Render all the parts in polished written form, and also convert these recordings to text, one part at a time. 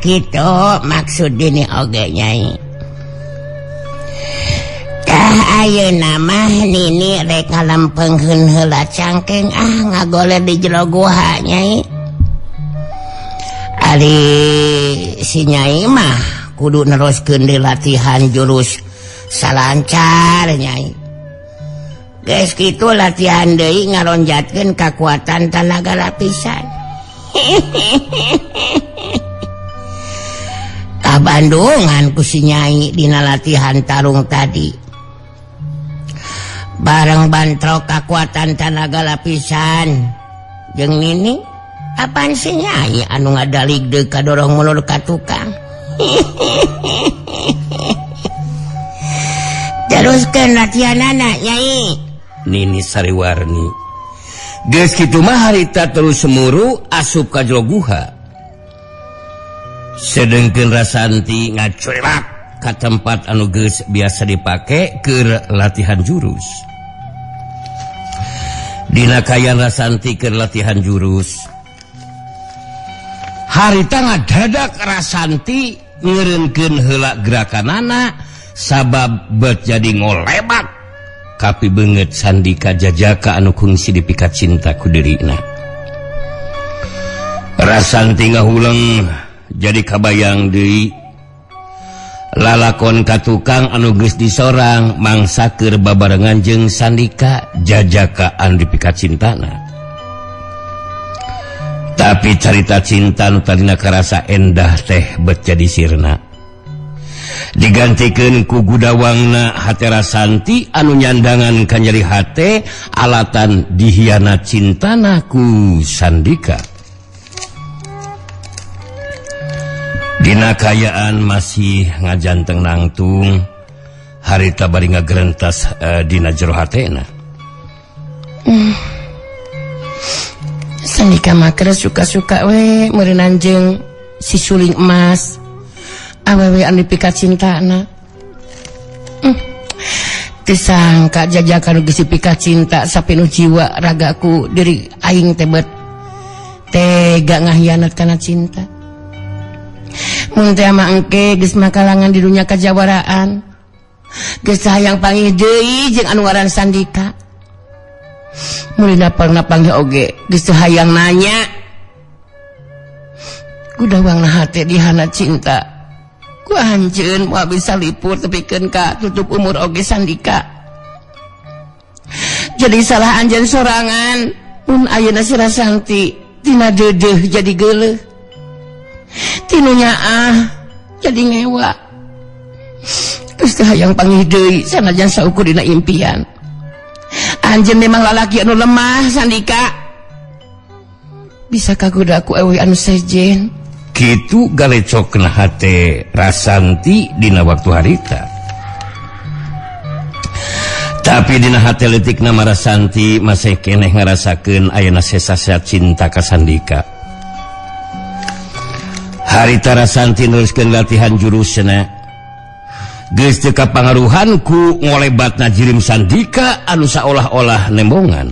kitu maksud dini oge Nyai. Tah ayeuna mah Nini rek ngalempengkeun heula cangkeng ah ngagoler di jero guha Nyai. Ari si Nyai mah kudu neruskeun deui latihan jurus salancar Nyai. Geus kitu latihan deui ngaronjatkeun kakuatan tanaga lapisan. Kabandungan ku si Nyai dina latihan tarung tadi. Bareng bantrok kakuatan tanaga lapisan jeung Nini, apaan si Nyai anu ngadalig deui kadorong mulur ka tukang. Teruskeun latihanana Nyai. Nini Sariwarni geus kitu mah harita terus semuru asup ka jero guha. Sedengkeun Rasanti ngacuelak ka tempat anu geus biasa dipake keur latihan jurus. Dina kayan Rasanti keur latihan jurus, harita ngadadak Rasanti ngeureunkeun heula gerakanana sabab bet jadi ngolebat kapi beungeut Sandika Jajaka anu kungsi dipikat cinta ku dirina. Rasanti ngahuleng jadi kabayang deui lalakon ka tukang anu geus disorang mangsa keur babarengan jeung Sandika Jajaka anu dipikat cintana. Tapi carita cinta nu tadina karasa endah teh bet jadi sirna. Digantikeun ku gudawangna hate Rasanti anu nyandangan ka nyeri hate alatan dihianat cintana ku Sandika. Dina kayaan masih ngajanteng nangtung harita bari ngagerentas dina jero hatena. Sandika mah keur suka-suka we meureun jeung si suling emas awewe anu dipikat cintana. Teu sangka Jajaka nu geus dipikat cinta sapinuh jiwa ragaku diri aing teh bet tega ngahianat kana cinta. Mun teh mah engke geus makalangan di dunya kajawaraan. Geus hayang panggih deui jeung anu ngaran Sandika. Mun dina panggih oge geus hayang nanya. Gudawangna hate dihana cinta. Ku anjeun moal bisa lipur tepikeun ka tutup umur oge Sandika. Jadi salah anjeun sorangan mun ayeuna si Rasanti tina deudeuh jadi geuleuh. Tinu nyaah jadi ngewa. Geus teu hayang panggih deui sanajan saukur dina impian. Anjeun memang lalaki anu lemah Sandika. Bisa kagoda ku ewe anu sejen. Kitu galecokna hate Rasanti dina waktu harita. Tapi dina hate leutikna Rasanti masih keneh ngarasakeun ayana sesa-sesa cinta ka Sandika. Harita Rasanti neruskeun latihan jurusna. Geus teu kapangaruhan ku ngolebatna jirim Sandika anu saolah-olah nembongan.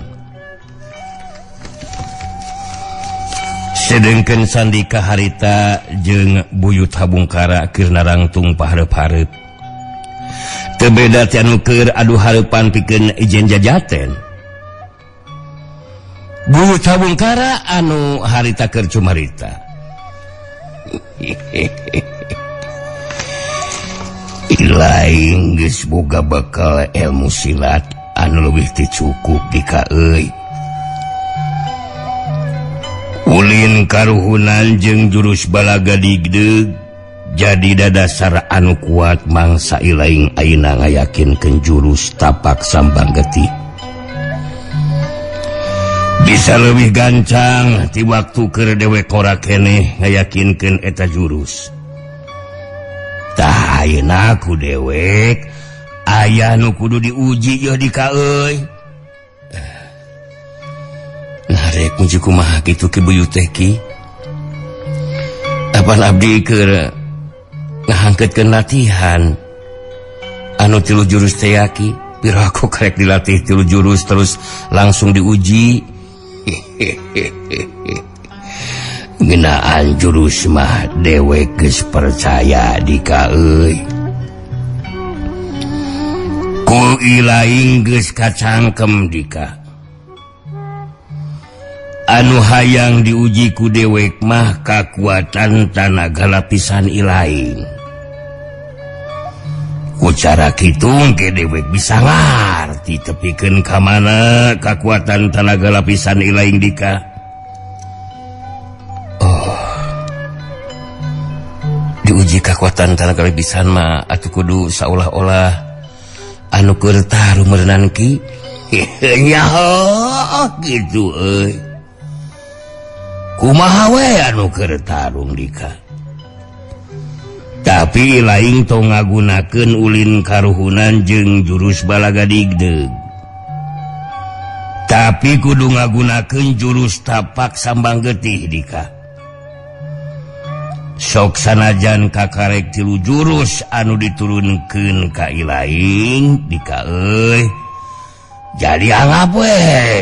Sedengkeun Sandika harita jeung Buyut Habungkara keur narangtung pahareup-hareup. Teu beda ti anu keur adu hareupan pikeun ijen jajaten. Buyut Habungkara anu harita keur cumarita. Ilaing geus boga bakal ilmu silat anu leuwih ti cukup dika euy. Ulin karuhunan jeung jurus balaga digdeug jadi dadasar anu kuat mangsa ilaing ayeuna ngayakinkeun jurus tapak sambang getih. Bisa leuwih gancang ti waktu keur dewek ora keneh ngayakinkeun eta jurus. Tah ayeuna ku dewek aya nu kudu diuji yeuh dika euy. Nah rek muji kumaha kitu ki buyut teh ki. Apan abdi keur ngahangkeutkeun latihan anu tilu jurus teh ki. Pira aku karek dilatih tilu jurus terus langsung diuji. Ngeunaan jurus mah dewek geus percaya Dika euy. Ku ilaing geus kacangkem Dika. Anu hayang diuji ku dewek mah kakuatan tanaga lapisan ilaing. Ku cara kitu ke dewek bisa ngarti tepikeun ka mana kakuatan tanaga lapisan ilaing Dika. Oh. Diuji kakuatan tanaga lapisan mah atuh kudu saolah-olah anu keur tarung meureunan ki. Nyaho kitu euy. Kumaha we anu keur tarung Dika. Tapi lain tong ngagunakeun ulin karuhunan jeung jurus balaga digdeg. Tapi kudu ngagunakeun jurus tapak sambang getih Dika. Sok sanajan kakarek tilu jurus anu diturunkeun ka ilaing Dika euy. Jadi anggap we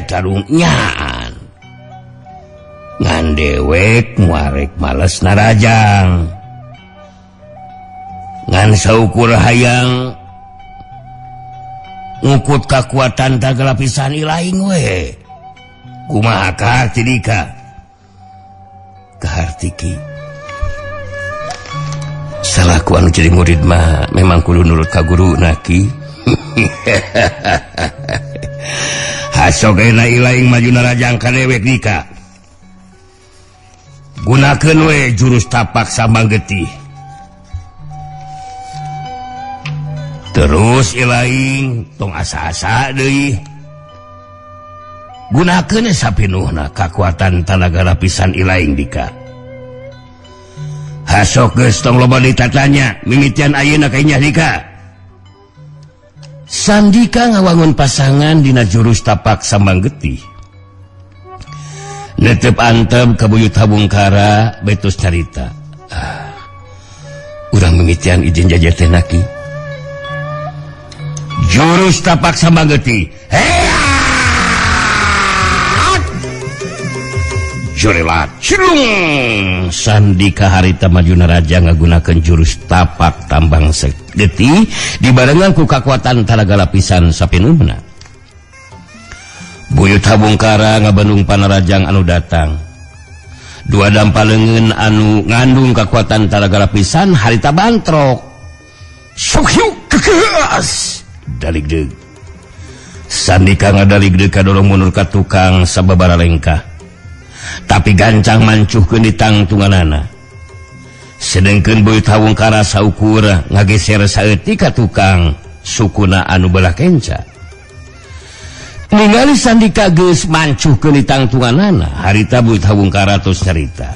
tarung nyaan. Ngan dewek muarek males narajang. Ngan saukur hayang ngukut kakuatan tanaga lapisan ilaing we. Kumaha kaharti Dika? Kaharti ki. Salaku anu jadi murid mah memang kudu nurut ka guru naki. Hasok ayeuna ilaing maju narajang ka dewek Dika. Gunakeun we jurus tapak sambang getih. Terus ilaing tong asa-asa deui. Gunakeun sapinuhna kakuatan tanaga lapisan ilaing Dika. Hasok geus tong loba ditatanya mimitian ayeuna ka inyah Dika. Sandika ngawangun pasangan dina jurus tapak sambang getih. Netep antep ka buyut Habungkara betus carita. Urang mimitian izin jajar teh naki. Jurus tapak sambang getih. Heat! Jurelat cilung. Sandika harita maju naraja ngagunakeun jurus tapak tambang getih dibarengan ku kakuatan tanaga lapisan sapinuhna. Buyut Habungkara ngabendung panarajang anu datang. Dua dampa leungeun anu ngandung kakuatan tanaga lapisan harita bantrok. Sok kekeas. Daligdeug. Sandika ngadaligdeug kadorong mundur ka tukang sababara lengkah. Tapi gancang mancuhkeun di tangtunganana. Sedengkeun buyut Habungkara saukur ngageser saeutik ka tukang sukuna anu belah kenca. Ningali Sandika geus mancuhkeun di tangtunganana, harita buyut Habungkara tos nyarita.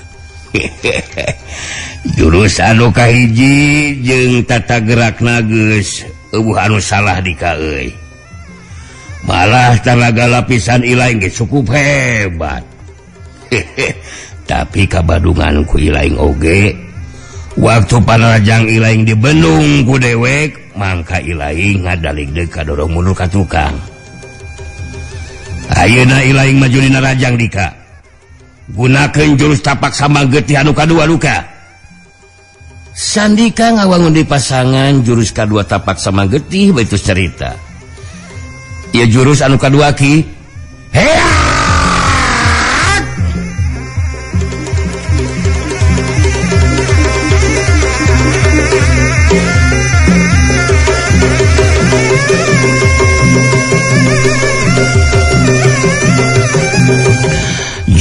Jurus anu kahiji jeung tata gerakna geus eueuh anu salah Dika euy. Malah tanaga lapisan ilaing geus cukup hebat. Tapi kabadungan ku ilaing oge waktu panarajang ilaing dibendung ku dewek mangka ilaing ngadaligdeug kadorong mundur ka tukang. Ayeuna ilaing maju dina rajang Dika. Gunakeun jurus tapak sambang getih anu kadua duka. Sandika ngawangun di pasangan jurus kadua tapak sambang getih betus cerita. Ieu jurus anu kadua ki. Heat!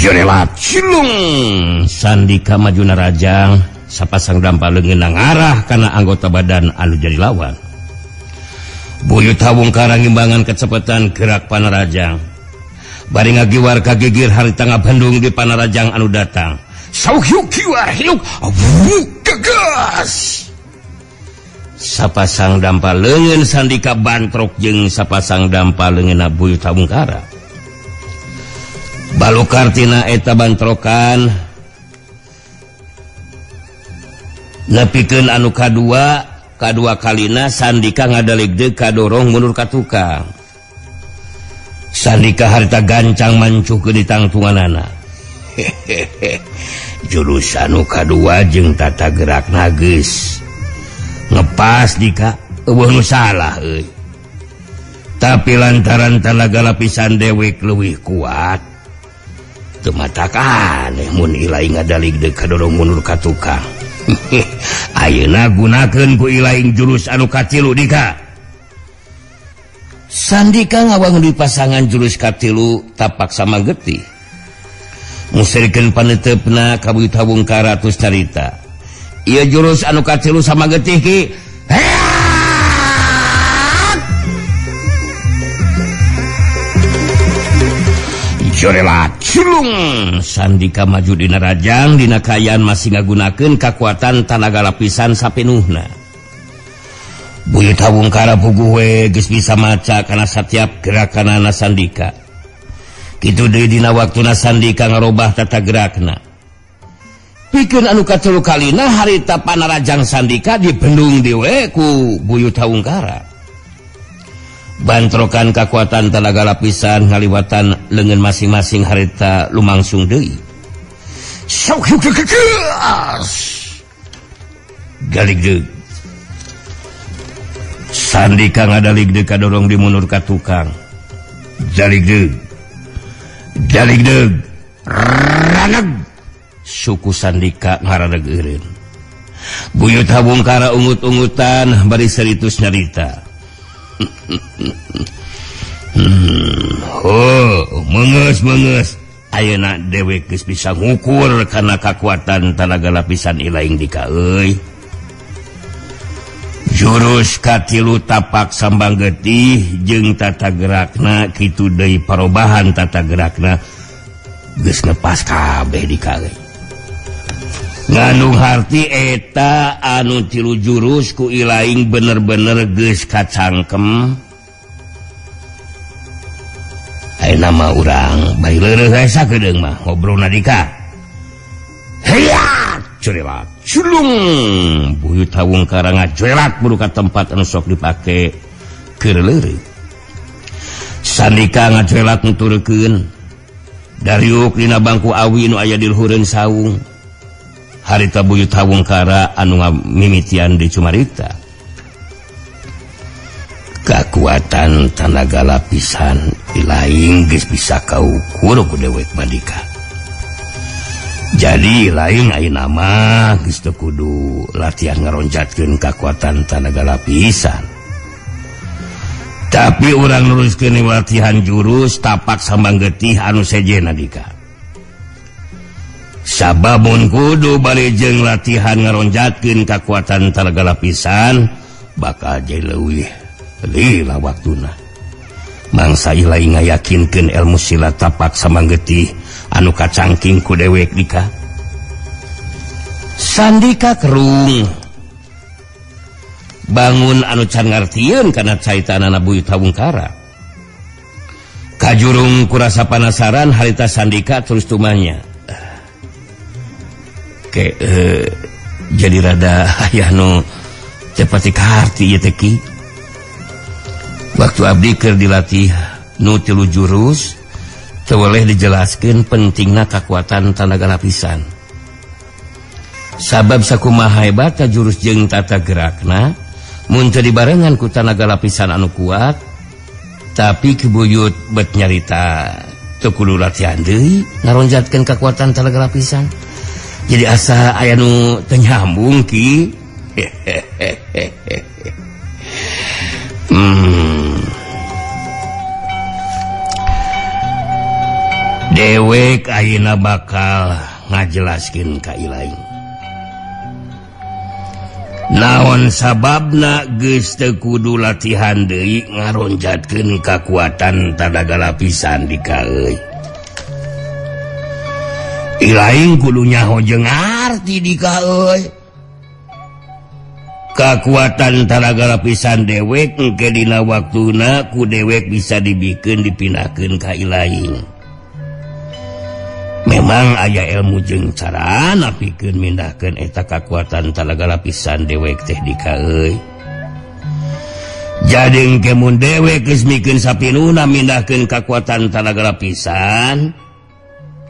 Jorelat cilung. Sandika maju narajang sapasang dampa leungeun ngarah kana anggota badan anu jadi lawan. Buyut Habungkara ngimbangan kecepatan gerak panarajang. Bari ngagiwar kagigir harita ngabendung di panarajang anu datang. Sauhyuk kiwar hiuk gegas. Sapasang dampa leungeun Sandika bantrok jeung sapasang dampa leungeunna Buyut Habungkara. Balukartina eta bantrokan nepikeun anu kadua, kadua kalina Sandika ngadaligdeug kadorong mundur ka tukang. Sandika harita gancang mancuhkeun di tangtunganana. Jurus anu kadua jeung tata gerakna geus ngepas dika eueuh nu salah euy. Tapi lantaran tanaga lapisan dewek leuwih kuat teu matak aneh mun ilaing ngadalig deuk kadorong mundur ka tukang. Ayeuna gunakeun ku ilaing jurus anu katilu dika. Sandika ngawangun di pasangan jurus katilu tapak sama getih. Musirikeun paneuteupeuna ka Buyut Hawungkara tus carita. Ieu jurus anu katilu sama getih ki. Jorela cilung Sandika maju dina rajang dina kaayaan masih ngagunakeun kakuatan tanaga lapisan sapenuhna. Buyut Hawungkara puguh we geus bisa maca kana satiap gerakanana Sandika. Kitu deui dina waktuna Sandika ngarobah tata gerakna. Pikeun anu katilu kalina harita panarajang Sandika dibendung dewe ku Buyut Hawungkara. Bantrokan kakuatan tanaga lapisan ngaliwatan leungeun masing-masing harita lumangsung deui. Galig deuk. Sandika ngadalig deuk kadorong dimundur ka tukang. Jalig deuk. Jalig deuk. Raneg. Suku Sandika ngaradeg eureun. Buyut Hawungkara ungut-ungutan bari seritus nyarita. Oh, menges ayeuna dewek geus bisa ngukur kana kakuatan tanaga lapisan ilaing dika euy. Jurus katilu tapak sambang getih jeung tata gerakna kitu deui parobahan tata gerakna geus ngepas kabeh dika euy. Ngandung harti eta anu tilu jurus ku ilaing bener-bener geus kacangkem. Ayeuna mah urang bari leureuh we sakedeung mah ngobrolna dika. Heya, curelat, culung. Buyut Hawungkara ngacurelat buru ka tempat anu sok dipake keur leureuh. Sandika ngacurelat nuturkeun. Dariuk dina bangku awi nu aya di luhureun saung. Harita Buyut Hawungkara anu ngamimitian di cumarita. Kakuatan tanaga lapisan ilaing geus bisa kaukur ku dewek madika. Jadi ilaing ayeuna mah geus teu kudu latihan ngaronjatkeun kakuatan tanaga lapisan. Tapi urang neruskeun latihan jurus tapak sambang getih anu sejenna dika. Sababun kudu bari jeung latihan ngaronjatkeun kakuatan tanaga lapisan bakal jadi leuwih lila waktuna. Mangsa ilaing ngayakinkeun ilmu silat tapak sambang getih anu kacangking ku dewek dika. Sandika kerung bangun anu can ngartieun kana caitanana Buyut Hawungkara. Kajurung kurasa panasaran harita Sandika terus tumanya. Ke jadi rada aya nu teu pati kaharti ieu teh ki. Waktu abdi keur dilatih nu tilu jurus teu boleh dijelaskeun pentingna kakuatan tanaga lapisan. Sabab sakumaha hebatna jurus jeung tata gerakna mun teu dibarengan ku tanaga lapisan anu kuat, tapi kebuyut bet nyarita teu kudu latihan deui ngaronjatkeun kakuatan tanaga lapisan. Jadi asa aya nu teu nyambung ki. Dewek ayeuna bakal ngajelaskeun ka ilaing. Naon sababna geus teu kudu latihan deui ngaronjatkeun kakuatan tanaga lapisan dika euy. Ilaing kudu nyaho jeung arti dika euy. Kakuatan tanaga lapisan dewek engke dina waktuna ku dewek bisa dibikeun dipindahkeun ka ilaing. Memang aya ilmu jeung carana pikeun mindahkeun eta kakuatan tanaga lapisan dewek teh dika euy. Jadi engke mun dewek geus mikeun sapinuna mindahkeun kakuatan tanaga lapisan,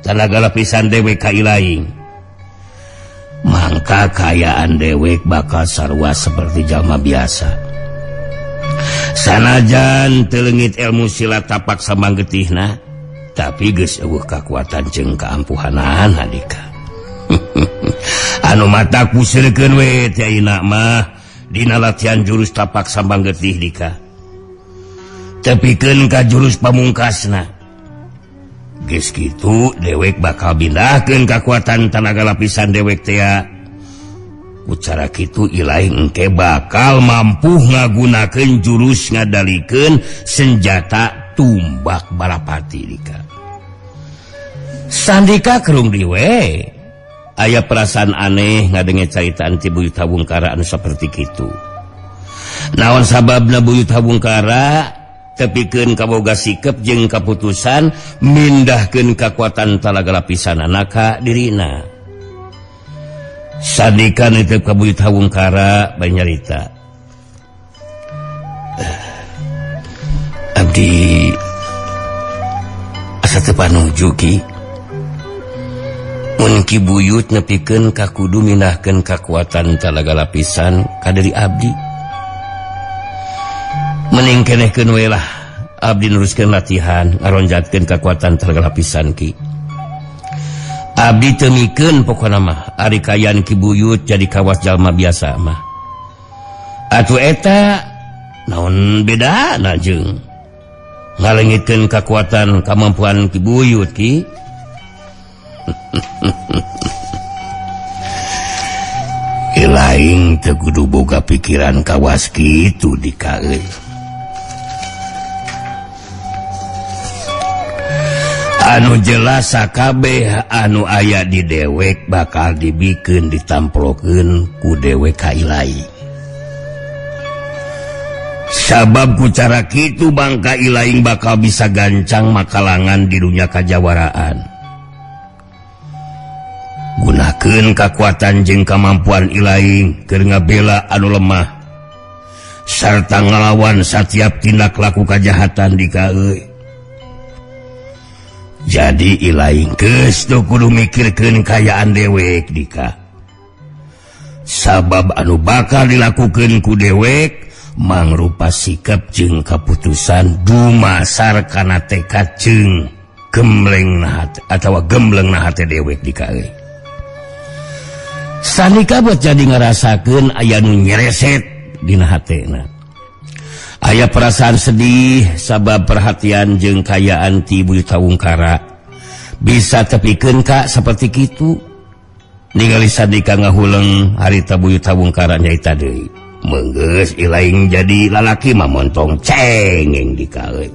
Tanaga lapisan dewek ka ilaing. Mangka kaayaan dewek bakal sarua seperti jalma biasa. Sanajan teu leungit ilmu silat tapak sambang getihna, tapi geus eueuh kakuatan jeung kaampuhanana Dika. Anu mata kusirkeun we teh ayeuna mah dina latihan jurus tapak sambang getih Dika. Tepikeun ka jurus pamungkasna. Geus kitu dewek bakal bindahkeun kakuatan tanaga lapisan dewek tea. Ku cara kitu ilaing engke bakal mampu ngagunakeun jurus ngadalikeun senjata tumbak Balapati Dika. Sandika kerung diwe aya perasaan aneh ngadenge caritaan ti Buyut Habungkara anu saperti kitu. Naon sababna Buyut Habungkara tepikeun kaboga sikep jeung kaputusan mindahkeun kakuatan talaga lapisanana ka dirina. Sandika nitip ka Buyut Habungkara bari nyarita. Abdi asa teu panuju Ki. Mun Ki Buyut nepikeun ka kudu mindahkeun kakuatan talaga lapisan ka diri abdi. Mending kenehkeun we lah abdi neruskeun latihan ngaronjatkeun kakuatan talaga lapisan Ki. Abdi teu mikeun pokona mah ari kaayaan Ki Buyut jadi kawas jalma biasa mah. Atuh eta naon bedana jeung ngalengitkeun kakuatan kamampuan Ki Buyut Ki. Ilaing teu kudu boga pikiran kawas kitu Dika euy. Anu jelas sakabeh anu aya di dewek bakal dibikeun ditamplokeun ku dewek ka ilaing. Sabab ku cara kitu bangka ilaing bakal bisa gancang makalangan di dunia kajawaraan. Gunakeun kakuatan jeung kamampuan ilaing keur ngabela anu lemah sarta ngalawan satiap tindak laku kajahatan Dika euy. Jadi ilaing geus teu kudu mikirkeun kaayaan dewek Dika. Sabab anu bakal dilakukeun ku dewek mangrupa sikap jeung kaputusan dumasar kana tekad jeung gembleng na hate atawa gembleng na hate dewek Dika euy. Sandika buat jadi ngarasakeun aya nu nyereset dina hatena. Aya perasaan sedih sabab perhatian jeung kayaan ti Buyut Habungkara bisa tepikeun ka saperti kitu. Ningali Sandika ngahuleng harita Buyut Habungkara nyaita deui. Meunggeus ilaing jadi lalaki mah montong cengeng Dika euy.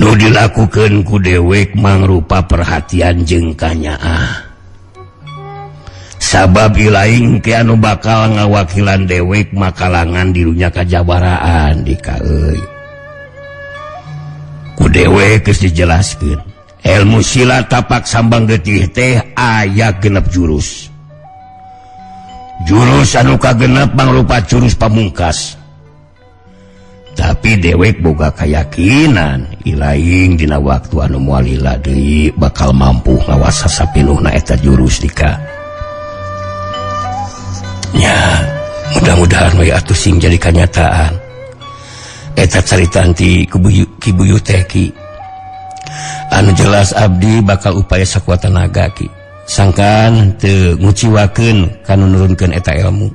Nu dilakukeun ku dewek mangrupa perhatian jeung kanyaah. Sabab ilaing ke anu bakal ngawakilan dewek makalangan di dunia kajabaraan Dika euy. Ku dewek geus dijelaskeun, ilmu silat tapak sambang getih teh aya genep jurus. Jurus anu kagenep mangrupa jurus pamungkas. Tapi dewek boga kayakinan ilaing dina waktu anu moal lila deui bakal mampu ngawasa sapinuhna eta jurus Dika. Ya, mudah-mudahan we atuh sing jadi kanyataan. Eta caritaan ti Ki Buyut teh Ki. Anu jelas abdi bakal upaya sakuat tenaga Ki. Sangkan teu nguciwakeun kanu nurunkeun eta ilmu.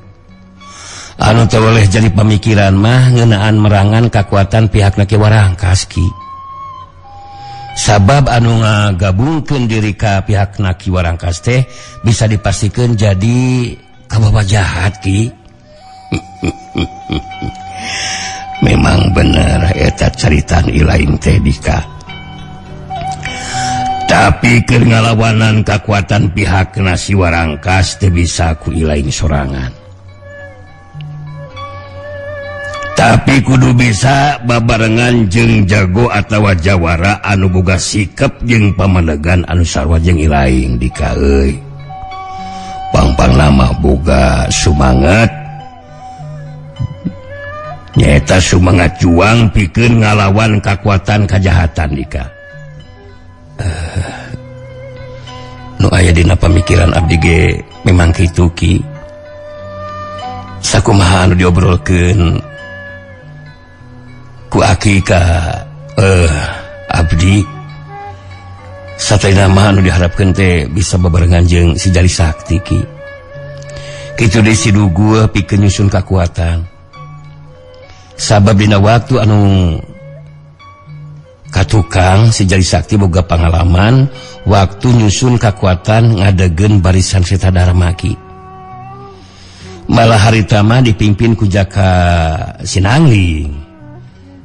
Anu teu boleh jadi pamikiran mah ngeunaan merangan kakuatan pihakna Ki Warangkas Ki. Sabab anu ngagabungkeun diri ka pihakna Ki Warangkas teh bisa dipastikeun jadi kabawa jahat Ki. Memang bener eta caritaan ilaing teh Dika. Tapi keur ngalawanan kakuatan pihak si Warangkas teu bisa ku ilaing sorangan. Tapi kudu bisa babarengan jeung jago atawa jawara anu boga sikep jeung pamadegan anu sarua jeung ilaing Dika euy. Pangpang nama boga sumangat nyaeta sumangat juang pikeun ngalawan kakuatan kajahatan Dika. Nu aya dina pamikiran abdi ge memang kitu Ki. Sakumaha anu diobrolkeun ku aki ka abdi satena mah anu diharapkeun teh bisa babarengan jeung si Jali Sakti Ki. Kitu deui si Dugu pikeun nyusun kakuatan. Sabab dina waktu anu katukang si Jali Sakti boga pengalaman waktu nyusun kakuatan ngadegen barisan Seta Dharma Ki. Malah harita mah dipimpin ku Jaka Sinangling.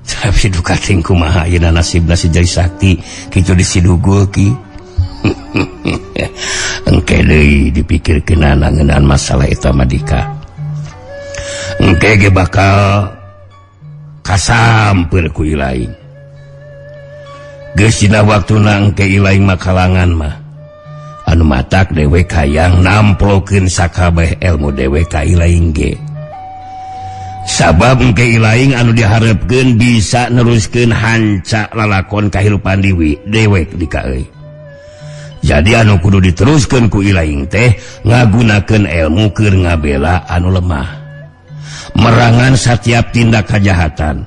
Tapi duka ting kumaha ayeuna nasibna si Jali Sakti kitu di si Dugu Ki. Engke deui dipikirkeunana ngeunaan masalah eta mah dika. Engke ge bakal kasamper ku ilaing. Geus dina waktuna engke ilaing makalangan mah. Anu matak dewek hayang namplokeun sakabeh ilmu dewek ka ilaing ge. Sabab engke ilaing anu diharepkeun bisa neruskeun hanca lalakon kahirupan dewi dewek dika euy. Jadi anu kudu diteruskeun ku ilaing teh ngagunakeun ilmu keur ngabela anu lemah. Merangan satiap tindak kajahatan.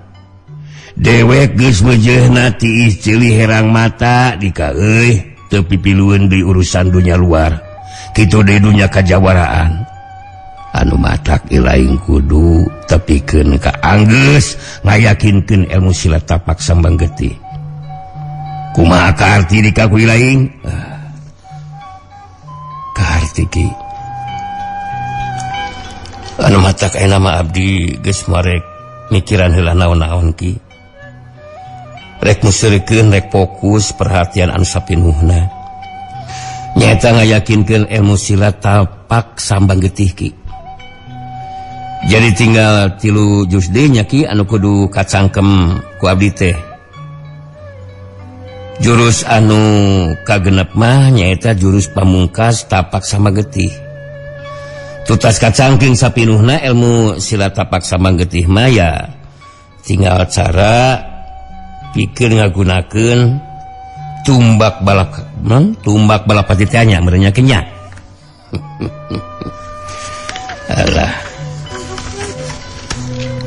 Dewek geus meujeuhna tiis ceuli herang mata dika euy teu pipilueun deui urusan dunya luar. Kitu deui dunya kajawaraan. Anu matak ilaing kudu tepikeun ka anggeus ngayakinkeun ilmu silat tapak sambang getih. Kumaha kaarti dika ku ilaing? Kaarti Ki. Anu matak ayeuna mah abdi geus marek mikiran heula naon-naon Ki. Rek museurekeun rek fokus perhatian anu sapinuhna. Nyaeta ngayakinkeun ilmu silat tapak sambang getih Ki. Jadi tinggal 3 juz deui nya Ki anu kudu kacangkem ku abdi teh. Jurus anu kagenep mah nyaeta jurus pamungkas tapak sambang getih. Tutas kacangkeung sapinuhna ilmu silat tapak sambang getih mah ya tinggal cara pikir ngagunakeun tumbak balap tumbak balapati teh nya meureun nya kenya. Alah.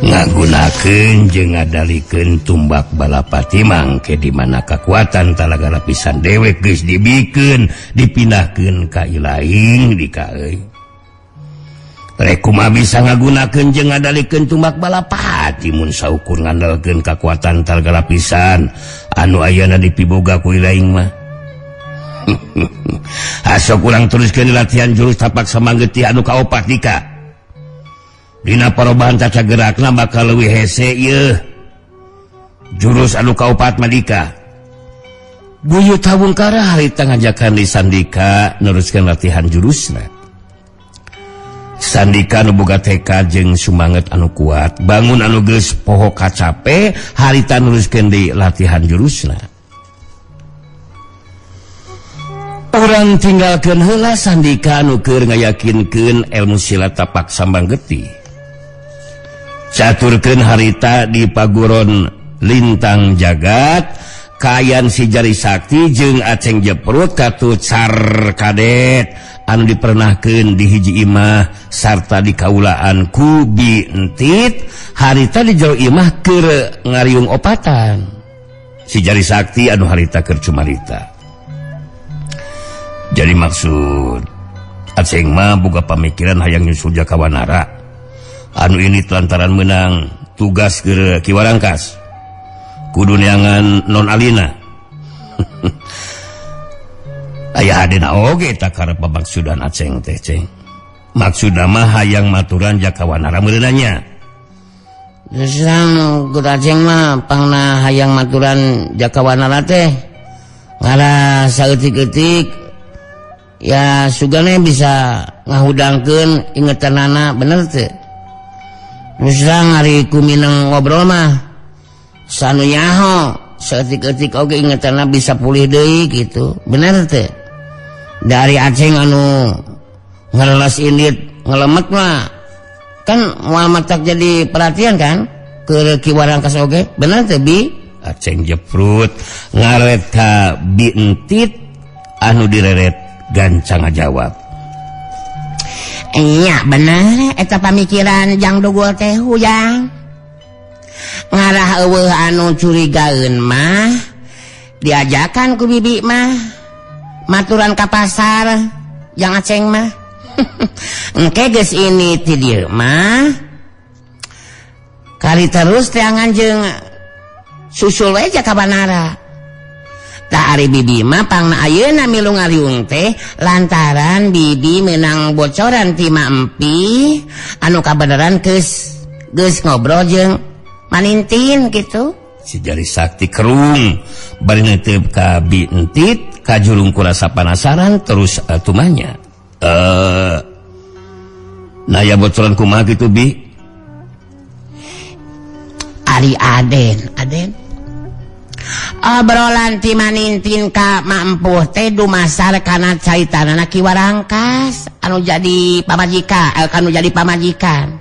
Ngagunakeun jeung ngadalikeun tumbak balapati mangke di mana kakuatan talaga lapisan dewek geus dibikeun dipindahkeun ka ilaing dika euy. Rek kumaha bisa ngagunakeun jeung ngadalikeun tumbak balapati mun saukur ngandalkeun kakuatan talaga lapisan anu ayana dipiboga ku ilaing mah. Asok urang teruskeun latihan jurus tapak sambang getih anu kaopat dika. Dina parobahan caca gerakna bakal leuwih hese ieu. Jurus anu kaopat mah dika. Guyut Habungkara harita ngajakan di Sandika neruskeun latihan jurusna. Sandika nu boga tekad jeung sumanget anu kuat, bangun anu geus poho kacape harita neruskeun di latihan jurusna. Urang tinggalkeun heula Sandika anu keur ngayakinkeun ilmu silat tapak sambang getih. Caturkeun harita di paguron lintang jagat kayan si Jari Sakti jeung Aceng Jeprut katut car kadet anu dipernahkeun di hiji imah sarta di kaulaan ku Bi Entit harita di jero imah keur ngariung opatan si Jari Sakti anu harita keur cumarita. Jadi maksud Aceng mah boga pamikiran hayang nyusul Jaka Wanara anu ini lantaran menang tugas ke Ki Warangkas kudu neangan non alina. Aya hadena oge tak karep pamaksudan Aceng teh ceng. Maksudna mah hayang maturan Jaka Wanara meureunanya. Terus ku Aceng mah pangna hayang maturan Jaka Wanara teh ngarah saeutik-eutik ya sugane bisa ngahudangkeun ingetanana bener teh. Terus hari ku mineng ngobrol mah sanu nyaho saeutik-eutik oge ingetanna bisa pulih deui gitu. Bener teh. Dari Aceng anu ngerelas indit ngelemet mah kan moal matak jadi perhatian kan ke Ki Warangkas oge. Bener teh Bi? Aceng Jeprut ngaret ka Bi Entit anu direret Gancang ngajawab. Iya bener eta pamikiran jang dugul teh huyang. Ngarah eueuh anu curigaeun mah diajakan ku bibi mah maturan ka pasar jang aceng mah. Engke geus ini ti dieu mah kali terus teangan jeung susul we ka Banara. Tah ari bibi mah pangna ayeuna milu ngariung teh lantaran bibi menang bocoran ti Ma Empi anu kabeneran geus ngobrol jeung Manintin gitu. Si Jari Sakti kerung bari neuteup ka Bi Entit kajurung ku rasa panasaran terus tumanya. Nah ya bocoran kumaha kitu Bi? Ari Aden obrolan ti Manintin ka Ma Empuh teh dumasar kana caitanana Ki Warangkas anu jadi pamajikan, anu jadi pamajikan.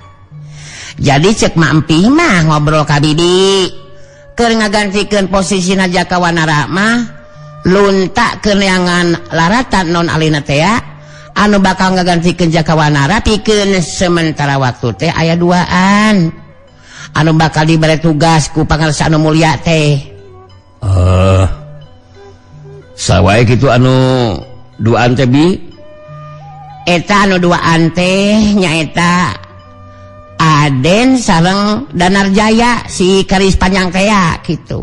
Jadi cek Ma Empih mah ngobrol ka bibi keur ngagantikeun posisina Jaka Wanara mah lunta keur neangan laratan non alina teh anu bakal ngagantikeun Jaka Wanara pikeun sementara waktu teh aya duaan anu bakal dibere tugas ku Pangarsa anu mulia teh. Sawae kitu anu duaan teh Bi? Eta anu duaan teh nyaeta Aden sareng Danarjaya si Keris Panjang teh kitu.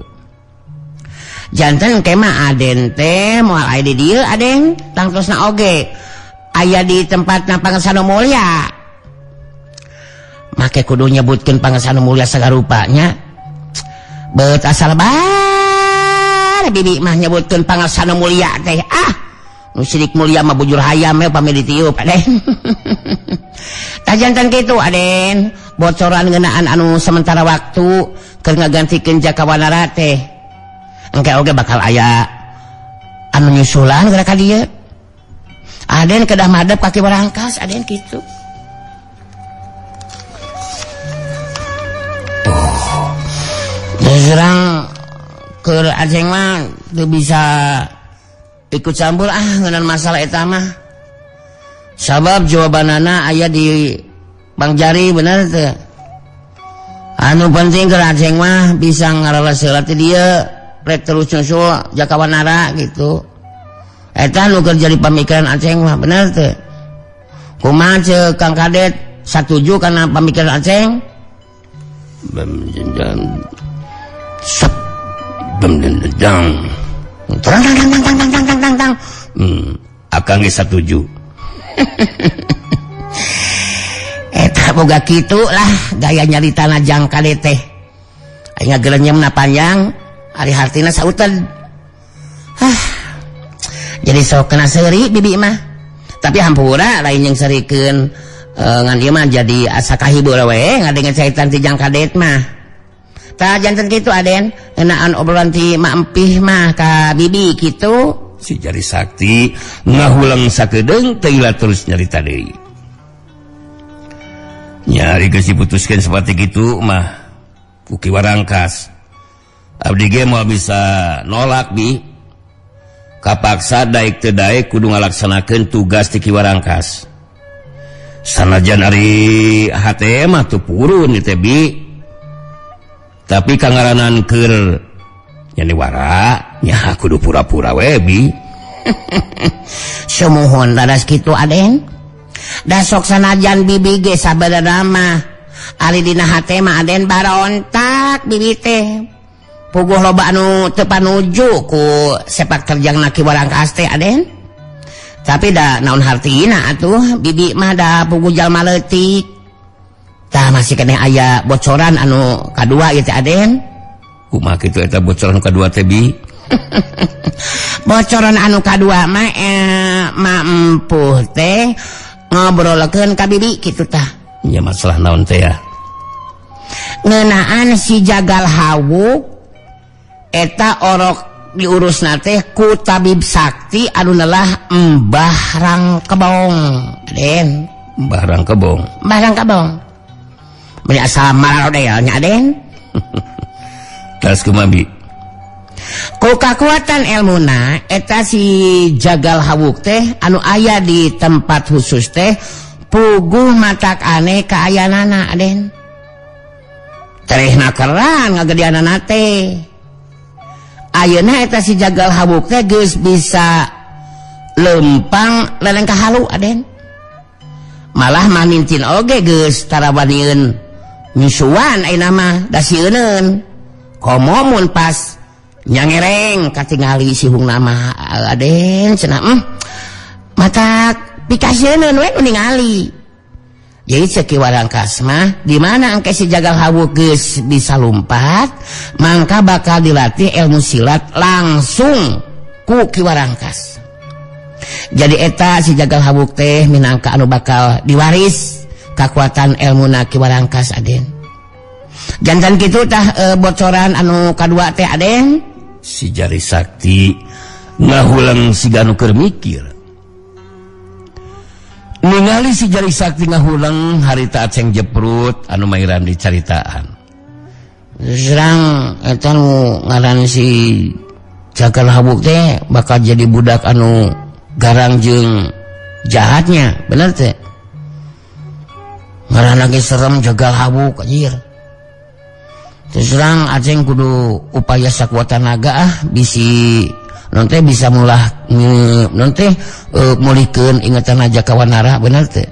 Janten engke mah Aden teh moal aya di dieu Aden tangtosna oge aya di tempatna Pangarsa nu Mulya. Make kudu nyebutkeun Pangarsa nu Mulya sagarupanya. Beut asal bae bibi mah nyebutkeun Pangarsa nu Mulya teh. Ah, nu sirik mulia mah bujur hayam we pami ditiup Aden. Tah janten kitu Aden, bocoran ngeunaan anu sementara waktu keur ngagantikeun Jaka Wanara teh. Engke oge bakal aya anu nyusulan geura ka dieu. Aden kedah madep ka Ki Warangkas Aden kitu. Oh. Terang keur aceng mah teu bisa ikut campur ngeunaan masalah eta mah. Sabab jawabanana aya di Bang Jari bener teu. Anu penting keur aceng mah bisa ngaralas heula ti dieu rek terus nyusul Jaka Wanara gitu. Eta nu keur jadi pamikiran aceng mah bener teu. Kumaha ceuk Kang Kadet satuju kana pamikiran aceng? Sep bem dendang. Tang tang tang tang tang tang tang tang. Akang geus satuju. Eta boga kitu lah gaya nyaritana jang kade teh. Aing ngagerenyemna panjang, ari hartina sauted. Hah. Jadi sok kena seuri bibi mah. Tapi hampura lain jeung serikeun ngan ieu mah jadi asa kahibur we ngadenge caitan ti jang kadet mah. Tah janten kitu Aden, ngeunaan obrolan ti Ma Empih mah ka bibi kitu. Si Jari Sakti ngahulang sakedeung teu terus nyarita deui. Nyari geus diputuskeun saperti kitu mah ku Ki Warangkas. Abdi ge moal bisa nolak bi. Kapaksa daek teu daek kudu ngalaksanakeun tugas ti Ki Warangkas. Sanajan ari hate mah teu purun teh bi. Tapi kangaranan keur nyaniwara nya kudu pura-pura we bi. Sumuhun dadas kitu Aden. Da sok sanajan bibi ge sabenerna mah ari dina hate mah Aden barontak bibi teh. Puguh loba anu teu panuju ku sepak terjangna Ki Warangkas teh Aden. Tapi da naon hartina atuh bibi mah da puguh jalma leutik. Tah masih keneh aya bocoran anu kadua ieu teh Aden. Kumaha kitu eta bocoran kadua teh Bi? Bocoran anu kadua mah Ma Empuh teh ngobrolkeun ka bibi kitu tah. Nya masalah naon teh ya? Ngeunaan si Jagal Hawu eta orok diurusna teh ku tabib sakti anu nelah Mbah Rangkebong. Aden. Mbah Rangkebong. Mbah Rangkebong. Meni asal mararodeal nya Aden. Terus kumaha Bi? Ku kakuatan elmuna eta si Jagal Hawuk teh anu aya di tempat khusus teh puguh matak aneh kaayanana Aden. Terehna keran ngagedeanana teh. Ayeuna eta si Jagal Hawuk teh geus bisa lempang leleng ka halu Aden. Malah manintin oge geus tarawanieun nyusuan ayeuna mah da sieuneun. Komo mun pas nyangereng katingali si hungna mah Aden cenah matak pikasieun we nu ningali. Jadi cek Ki Warangkas mah di mana engke si Jagal Hawuk geus bisa lumpat mangka bakal dilatih ilmu silat langsung ku Ki Warangkas. Jadi eta si Jagal Hawuk teh minangka anu bakal diwaris kakuatan ilmuna Ki Warangkas Aden. Jantan kitu tah bocoran anu kadua teh Aden. Si Jari Sakti ngahulang siga nu keur mikir. Ningali si Jari Sakti ngahulang harita Aceng Jeprut anu mairan dicaritaan. Serang eta nu ngaran si Jagal Hawuk teh bakal jadi budak anu garang jeung jahatnya, bener teh? Ngaran lagi serem Jagal Hawuk anjir. Terus terang Aceng kudu upaya sakuat tenaga bisi non teh bisa mulah non teh mulihkeun ingatan Jaka Wanara, bener teh?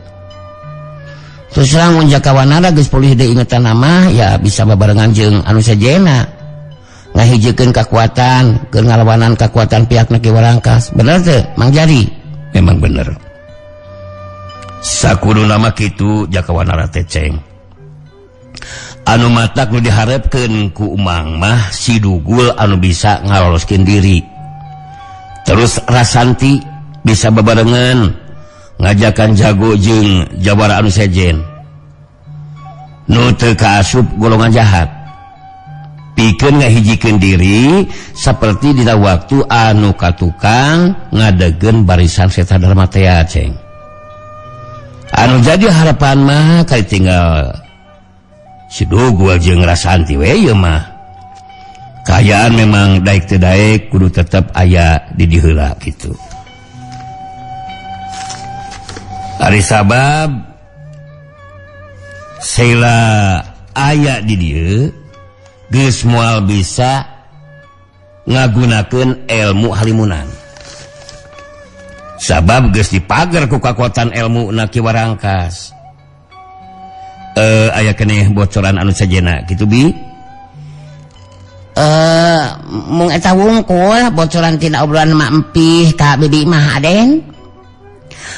Terus terang mun Jaka Wanara geus pulih deui ingatan mah ya bisa babarengan jeung anu sejena ngahijikeun kakuatan keur ngalawanan kakuatan pihak Ki Warangkas, bener teh Mang Jari? Memang bener. Sakuduna mah kitu Jaka Wanara teh Ceng. Anu matak nu diharepkeun ku Umang mah si Dugul anu bisa ngaloloskeun diri. Terus Rasanti bisa bebarengan ngajakan jago jeung jawara anu sejen. Nu teu kaasup golongan jahat. Pikeun ngahijikeun diri saperti dina waktu anu katukang ngadegeun barisan Seta Dharma teh Ceng. Anu jadi harapan mah kali tinggal si Dugul jeung Rasanti we ieu mah. Kaayaan memang daek teu daek kudu tetep aya di diheula kitu. Ari sabab Sheila aya di dieu geus moal bisa ngagunakeun ilmu halimunan. Sabab geus dipager ku kakuatan ilmu na Ki Warangkas. Aya keneh bocoran anu sajena kitu bi? Mung eta wungkul bocoran tina obrolan Mak Empih ka Bibi mah Aden.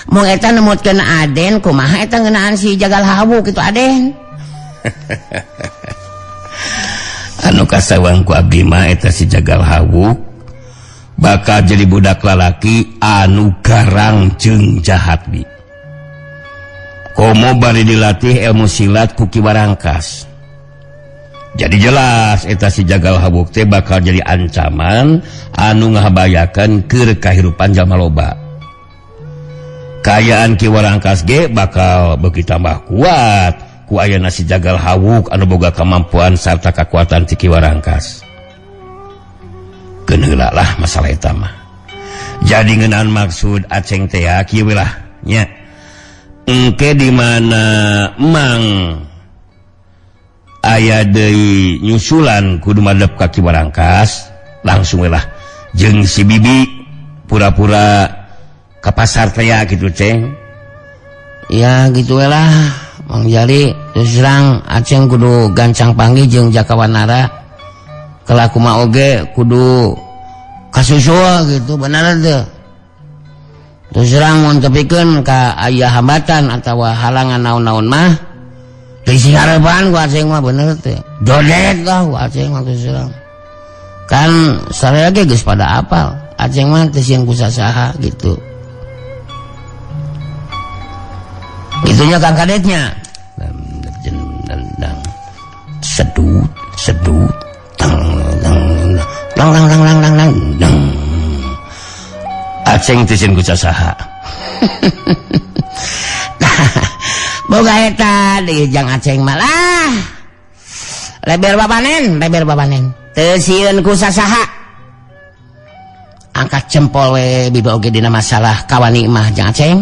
Mung eta nemutkeun Aden kumaha eta ngeunaan si Jagal Hawuk kitu Aden. Anu kasawang ku abdi mah eta si Jagal Hawuk bakal jadi budak lalaki anu garang jeung jahat bi. Komo bari dilatih ilmu silat ku Ki Warangkas. Jadi jelas eta si Jagal Hawuk teh bakal jadi ancaman anu ngahabayakeun keur kahirupan jalma loba. Kaayaan Ki Warangkas ge bakal beuki tambah kuat ku ayana si Jagal Hawuk anu boga kemampuan sarta kakuatan ti Ki Warangkas. Keun heula lah masalah eta mah. Jadi ngeunaan maksud Aceng teh kieu we lah nya. Engke di mana Mang aya deui nyusulan kudu madep ka Ki Warangkas langsung we lah jeung si Bibi pura-pura ka pasar teh kitu Ceng. Ya gitu we lah Mang Jali. Terus terang Aceng kudu gancang panggih jeung Jaka Wanara. Kelaku mah oge kudu kasusul gitu bener teu. Terus terang mun tepikeun ka aya hambatan atawa halangan naon-naon mah teu harepan ku Aceng mah bener teh. Dodet lah ku Aceng mah terus terang. Kan saraya ge geus pada apal. Aceng mah teu sieun ku sasaha gitu. Itunya Kang Kadetnya. Sedut sedut tang tang tang tang tang tang tang tang. Aceng teu sieun ku sasaha. Boga eta deui jang Aceng mah lah. Leber babanen, leber babanen. Teu sieun ku sasaha. Angkat jempol we bibi oge dina masalah kawani mah Jang Aceng.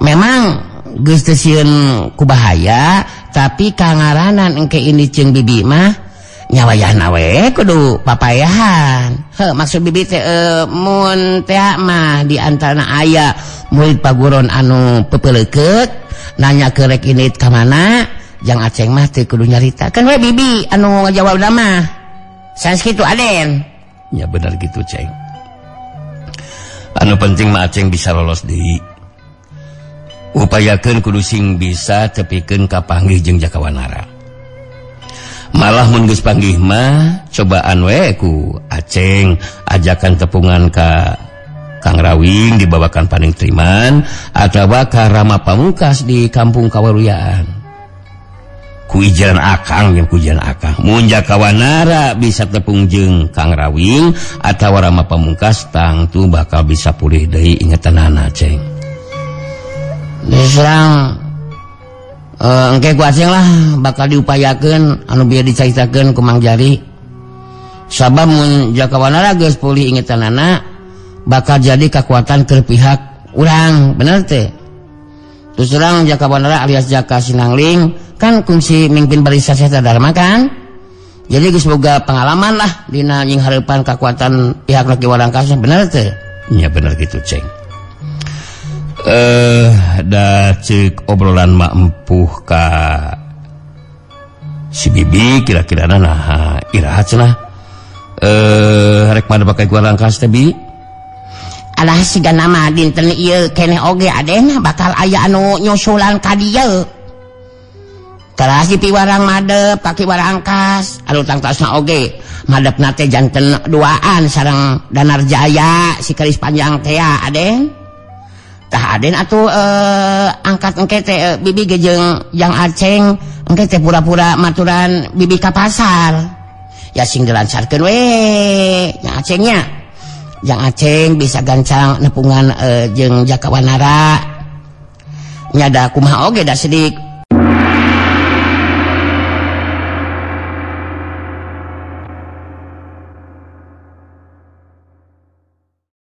Memang geus teu sieun ku bahaya, tapi kangaranan engke ini jeung bibi mah nyawayahna we kudu papayahan. Heuh, maksud bibi teh mun teh mah di antarana aya murid paguron anu pepeleukeut nanya ke rek indit ka mana, Jang Aceng mah teu kudu nyarita. Kan we bibi anu ngajawabna mah. Sanes kitu Aden. Ya benar gitu, Ceng. Anu penting mah Aceng bisa lolos deui. Upayakeun kudu sing bisa tepikeun ka panggih jeung Jakawanara. Malah mun geus panggih mah cobaan we ku Aceng ajakan tepungan ka Kang Rawing dibawakan paning triman atawa ka Rama Pamungkas di kampung Kawaruyaan. Ku ijaran akang jeung ku ijaran akang. Mun Jakawanara bisa tepung jeung Kang Rawing atawa Rama Pamungkas tangtu bakal bisa pulih deui ingetanana, Ceng. Diserang engke ku Aceng lah bakal diupayakeun anu bieu dicaritakeun ku Mang Jari. Sabab mun Jakawanara geus pulih ingetanana bakal jadi kekuatan keur pihak urang, bener teh? Terus terang Jakawanara alias Jaka Sinangling kan kungsi mimpin barisan Seta Dharma kan. Jadi geus boga pengalaman lah dina nyinghareupan kekuatan pihak Ki Warangkasa, bener teh? Ya bener gitu, Ceng. Da ceuk obrolan mak empuh ka si bibi kira-kira nah iraha cenah. Rek mana pakai gua rangkas teh bi? Alah siga nama dinten ieu keneh oge aden bakal aya anu nyusulan ka dieu. Teras di piwarang madep ka Ki Warangkas anu tangtasna oge madepna teh janten duaan sareng Danarjaya si keris panjang teh aden. Tah aden atuh angkat engke teh bibi ge jeung Jang Aceng engke teh pura-pura maturan bibi ka pasar. Ya sing dilancarkeun we Jang Acengnya. Jang Aceng bisa gancang nepungan jeung Jakawanara. Nyada kumaha oge da sedik